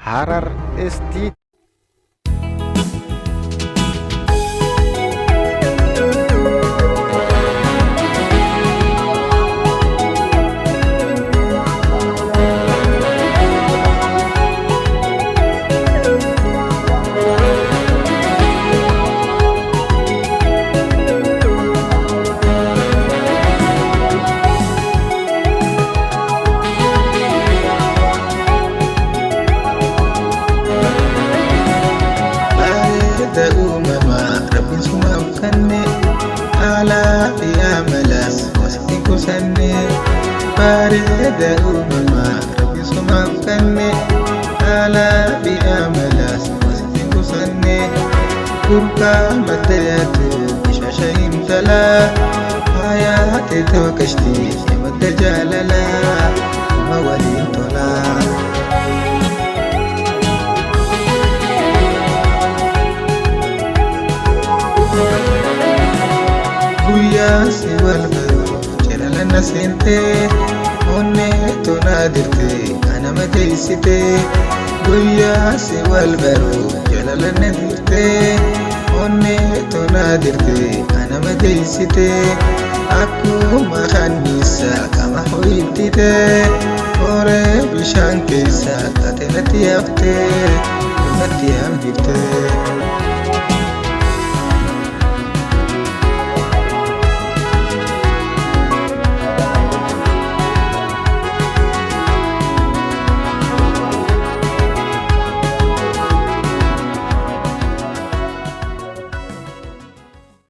Harar State. Bareeda uumamaa rabbiin sumaaf kenne, haalaa fi amalas wasitti kusanne. Bareeda uumamaa rabbiin sumaaf kenne, haalaa fi amalas wasitti kusanne. Burqaa maddayaatu bishaasha intalaa, faayaa ta'e qashtii madda jaalalaa, uma waliin tolaa. Guyyaa si wal baruu jaalala na seentee, onnee tolaa dirtee ana madeessitee. Guyyaa si wal baruu jaalala na dirtee, onnee tolaa dirtee ana madeessitee. Akkuma kanniisaa qama ho'ittitee, horee bishaan keessa taate natti haftee, natti hambiftee.